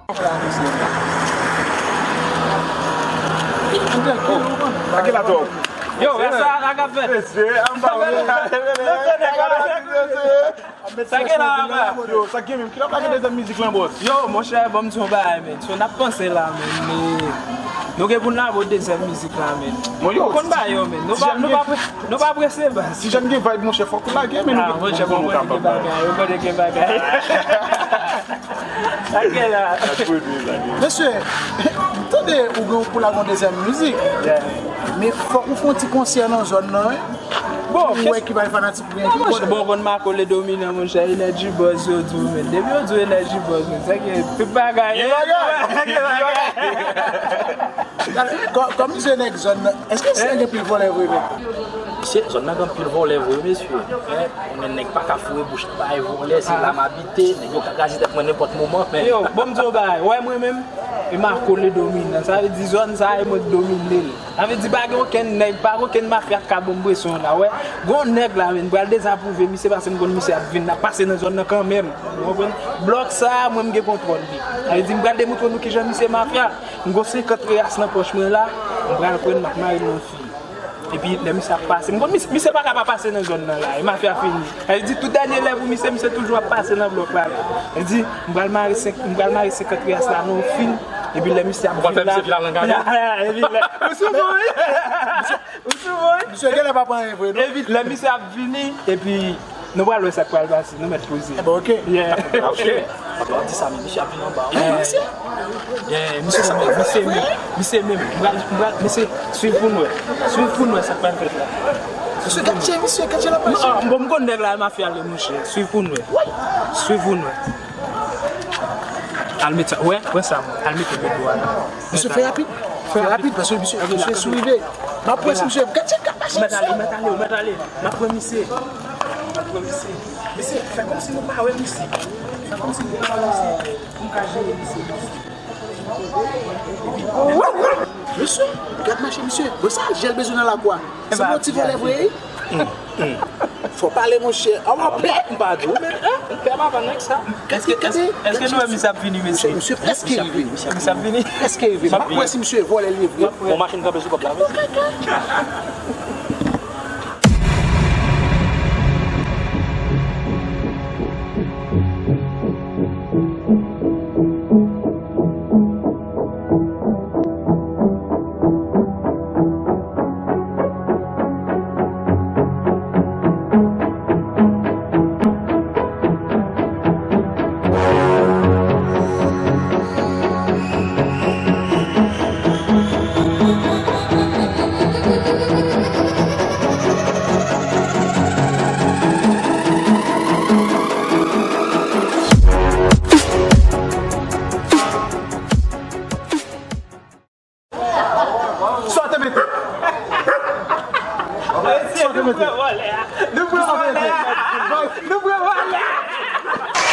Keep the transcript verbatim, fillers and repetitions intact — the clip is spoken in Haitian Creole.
Sa ki la twòp? Yo, rès la, la k ap fèt. Mesye, an ba ou. Sa gen la, la. Yo, sa gen menm? Kilè w ap lage dezyèm mizik lan, bòs? Yo, monchè, ban m di yon bagay, men. So, n ap panse la, men. Men, nou gen pou n lage dezyèm mizik la, men. Bon, yo, ou konn bagay yo, men. Nou pa, nou pa, nou pa prese, baz. Si Jèn gen vibe, monchè, fòk ou lage, men nou gen pou nou kapab bagay. Yo konnen gen bagay. Sa gen la. Mesye, tande ou gen pou lage yon dezyèm mizik. Men fòk ou fè yon ti konsè nan zòn nan, wi. Bon, ou wè ki bay fanatik ou gen ki. Bon, konn Marco le dominan, monchè, Energy Boss yo di w, men. Depi yo di w Energy Boss, men, sa gen tout bagay. Gen bagay. Gen bagay. Kò-, kòm misye nèg zòn nan, èske misye gen pil vòlè vre menm? Misye, zòn nan gen pil vòlè vre, mesye. Men, konnen nèg pa ka foure bouch bay vòlè, se la m abite, nèg yo ka kraze tèt mwen nenpòt moman, men. Yo, bon, m di w yon bagay, wè mwen menm, e Marco le dominan, sa vle di zòn sa e mwen k domine l. Sa vle di pa gen okenn nèg, pa gen okenn mafya k ka ban m presyon la, wè. Gon nèg la, men, m pral dezapwouve misye paske m konn misye ap vin, ap pase nan zòn nan kanmenm. Ou konprann? Blòk sa, mwen m gen kontwòl li. Sa vle di m pral demontre nou kijan misye mafya. M gon senkant reyas nan pòch mwen la, m pral pran l, m ap mare l nan fil. Epi lè misye ap pase, m konn misye, misye pa ka pa pase nan zòn nan la, e mafya fini. Sa vle di tout dènye lè pou misye, misye toujou ap pase nan blòk la la. Sa vle di m pral mare senk, m pral mare senkant reyas la nan yon fil, epi lè misye ap vin la, epi lè, ou sou bon, wi. Ou sou bon, wi. Misye genlè pa pran anyen vre, non? Epi lè misye ap vini, epi nou pral wè sa k pral pase, nou mèt poze. Enben, oke. Yeah. Oke. Ou di sa, men misye ap vin anba. Yeah, misye sa, misye menm, misye menm. M pral, m pral, mesye, swiv pou n wè. Swiv pou n wè sa k pral fèt la. Misye, gad jan misye, gad jan l ap mache. Ah, bon, m konn nèg la, mafya l ye, monchè. Swiv pou n wè. Swiv pou n wè. Al met sa, wè, pran sa, al mete bèt dwat la. Misye, fè rapid. Fè rapid, paske misye, misye sou rive. M ap pran misye, gad jan l ap mache, misye. Ou mèt ale, ou mèt ale, ou mèt ale. M ap pran misye. M ap pran misye. Mesye, fè kòmsi nou pa wè misye. Fè kòmsi nou pa wè misye. Pou m ka jere misye. Mesye, gad mache misye. Bon, sa jèl bezwen nan lakou a. Se bon ti vòlè vre, wi. Fò pale, monchè. A, w ap pè. M pa di w, men, hein, m pè papa nèg sa. Èske, èske, èske nou wè misye ap vini, mesye? Misye, misye prèske rive. Misye ap vini. Prèske rive. M ap wè si misye vòlè l ye vre. Bon, machin kanpe sou kòb la, mesye. Sa w te mete? Sa w te mete? Nou pran vòlè a. Nou pran vòlè a. Nou pran vòlè a.